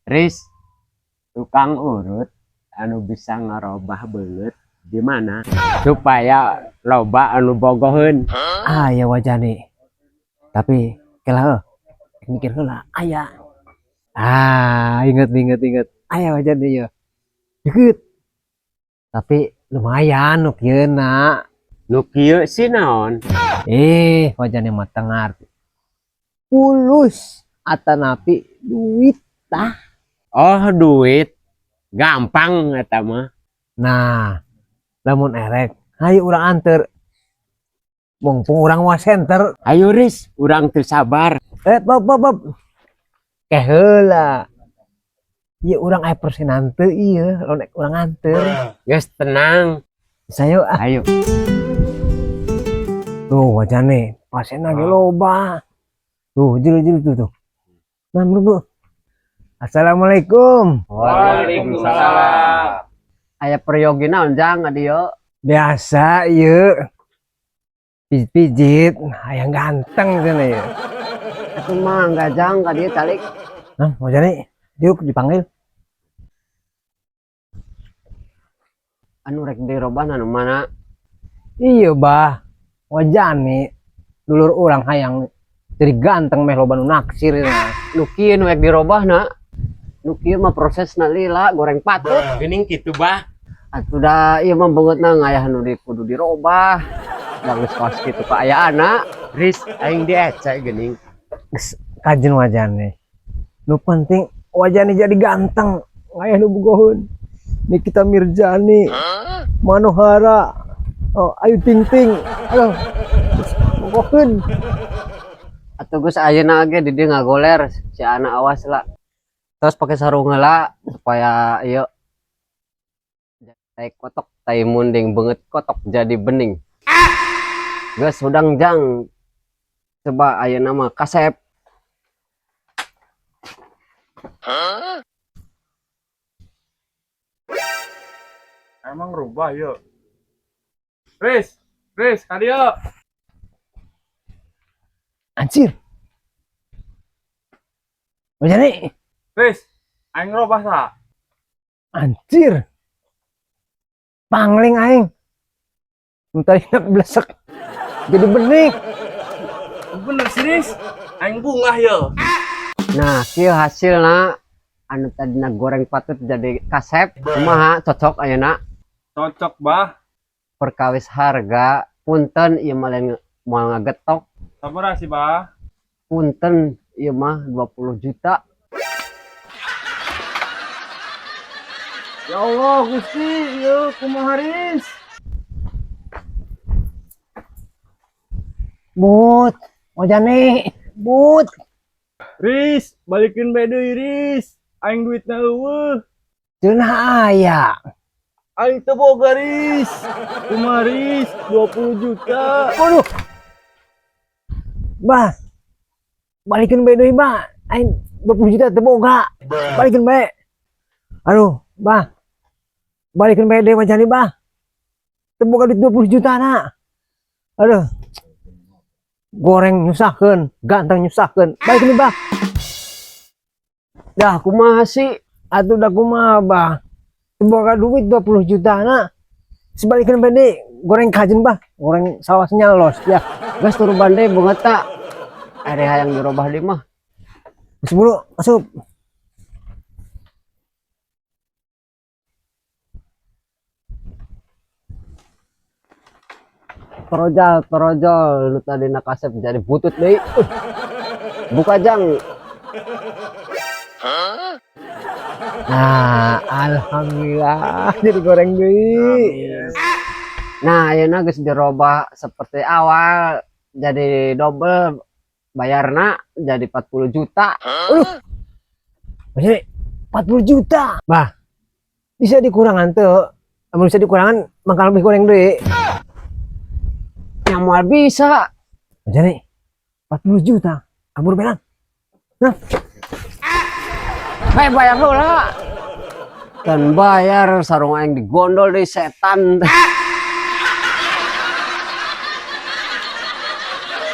Riz, tukang urut anu bisa ngarobah beungeut di mana supaya loba anu bogoheun? Aya, Wa Jani. Tapi kela heuh. Mikir heula aya. Ah, inget inget inget. Aya, Wa Jani, ya. Deket. Tapi lumayan nu kieu na. Nu kieu sih naon? Eh, Wa Jani mah teu ngarti. Fulus atanapi duit tah. Oh, duit. Gampang eta mah. Nah, lamun erek, hayu urang anter. Mumpung urang mah center. Ayo, Riz, urang teu sabar. Eh, bab bab bab. Ke heula. Ieu urang aya persenan teu ieu, lamun rek urang anter? Geus, tenang. Sayo ah. Ayo. Tuh, Wa Jani, pasienna ge loba. Tuh, jero-jero tuh tuh. Nah, bro, bro. Assalamualaikum. Waalaikumsalam. Aya peryogi naon, Jang, dieu? Biasa ieu. Pijit-pijit, hayang ganteng cenah ieu. Atuh mangga, Jang, ka dieu calik. Nah, Wa Jani, diuk dipanggil. Anu rek dirobah anu mana? Iya, Bah. Wa Jani, dulur urang hayang jadi ganteng meh loba nu naksir nah. Nu kieu nu rek dirobahna. Nu kieu mah prosesna lila, goreng patut. Geuning kitu, Bah. Atuh da ieu mah beungeutna ngayah nu di kudu dirobah. Da geus kos kitu kaayaanna. Riz, aing diece geuning. Geus kajen, Wa Jani. Nu penting Wa Jani jadi ganteng. Ngayah nu bogoheun. Nikita Mirzani, Manohara, oh, Ayu Ting Ting. Aduh, bogoheun. Atuh geus, ayeuna ge di dieu ngagoler si anak, awas lah. Terus pakai sarung heula supaya ieu tai kotok tai munding, beungeut kotok jadi bening. Geus hudang, Jang. Coba ayeuna mah kasep. Emang rubah yuk. Riz, Riz, kadieu. Anjir. Wa Jani, Riz, aing robah sa. Anjir. Pangling aing. Entar blesek. Jadi bening. Bener sih, Riz. Aing bungah yo. Nah, kieu hasilna, anu tadina goreng patut jadi kasep. Kumaha, cocok ayeuna? Cocok, Bah. Perkawis harga, punten ieu mah lain moal ngagetok. Sabaraha sih, Bah? Punten ieu mah 20 juta. Ya Allah, Gusti, ieu kumaha, Riz? But, Wa Jani, but. Riz, balikin bae deui, Riz. Aing duitna euweuh. Cenah aya. Aing teu boga, Riz. Kumaha, Riz? 20 juta. Waduh. Bah. Balikin bae deui, Bah. Aing 20 juta teu boga. Balikin bae. Aduh, Bah. Balikin bae deui Wa Jani, Bah. Teu boga duit 20 juta na. Aduh. Goreng nyusahkeun, ganteng nyusahkeun. Balikin deui, Bah. Dah kumaha sih? Atuh dah kumaha, Bah? Teu boga duit 20 juta na. Sebalikin bae deui, goreng kajen, Bah. Goreng sawasnya los ya. Geus turuban deui beungeut ta. Ari hayang dirobah deui mah. Geus buru, asup. Torojal, torojol, nu tadina kasep jadi butut deui. Buka, Jang. Nah, alhamdulillah jadi goreng deui. Nah, ayeuna geus dirobah seperti awal, jadi double bayarna jadi 40 juta. Aduh. Maksudnya 40 juta. Bah. Bisa dikurangan tuh. Lamun bisa dikurangan, maka lebih goreng deui. Nya moal bisa. Jadi 40 juta. Kabur belang. Nah, Hei, bayar heula. Dan bayar sarung aing digondol deui setan.